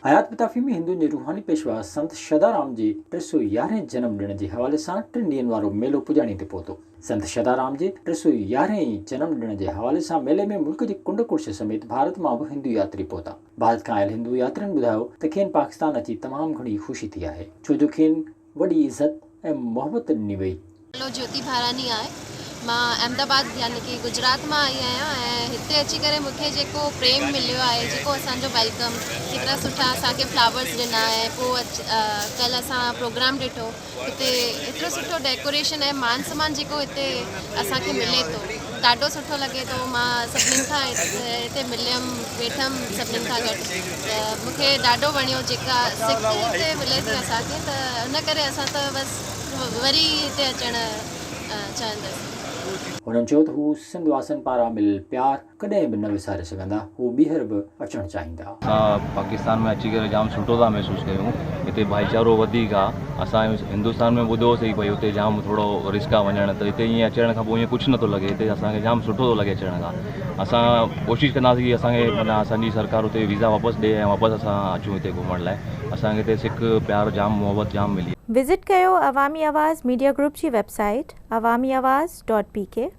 حيات پتافي ۾ هندن جي روحاني پيشوا سنت شدارام جي 311 جنم ڏڻ جي حوالي سان ٽن ڏينهن وارو ميلو پڄاڻي تي پهتو. سنت شدارام جي 311 هين جنم ڏڻ جي حوالي سان ميلي ۾ ملڪ جي ڪنڊ ڪڙڇ سميت ڀارت مان به هندو ياتري پهتا. ڀارت کان آيل هندو ياترين ٻڌايو ته کين پاڪستان اچي تمام گهڻي خوشي ٿي آهي ڇو جو کين وڏي عزت ۽ محبت ڏني وئي. نالو جيوتي ڀاراڻي آهي. مان احمد آباد يعني ڪي گجرات مان آئي آهيان ۽ هتي اچي ڪري مون کي جيڪو پريم مليو آهي جيڪو اسان جو welcome ڪيترا سٺا اسان کي فلاورس ڏنا ۽ پوء ڪلهه اسان پروگرام ڏٺو هتي ايترو سٺو ڊيڪوريشن ۽ مان سمان جيڪو هتي اسان کي ملي ٿو ڏاڍو سٺو لڳي ٿو مان سڀنين کان هتي مليم ويٺم سڀنين کان گڏ ته مون کي ڏاڍو وڻيو جيڪا سک هتي ملي ٿي اسان کي ته ان ڪري اسان ته بس وري هتي اچڻ چاهيندس. هنن چيو ته هو سنڌ واسين پاران مليل پيار ڪڏهن به نه وساري سگهندا، هو ٻيهر به اچڻ چاهيندا. اسان پاڪستان ۾ اچي ڪري جام سٺو ٿا محسوس ڪيون هتي ڀائيچارو وڌيڪ آ اسان هندستان ۾ ٻڌو هوسي ڀئي هتي جام ٿورو رسڪ آ وڃڻ ته هتي ائين اچڻ کان پوء ائين ڪجهه نٿو لڳي هتي اسان کي جام سٺو ٿو لڳي اچڻ کان اسان ڪوشش ڪنداسين ڪي اسان کي معنيٰ اسان جي سرڪار هتي ويزا واپس ڏي ۽ واپس اسان اچون هتي گهمڻ لاء اسان کي هتي سڪ پيار جام محبت جام ملي. وزٽ ڪيو عوامي آواز ميڊيا گروپ جي website Awami Awaz dot P K.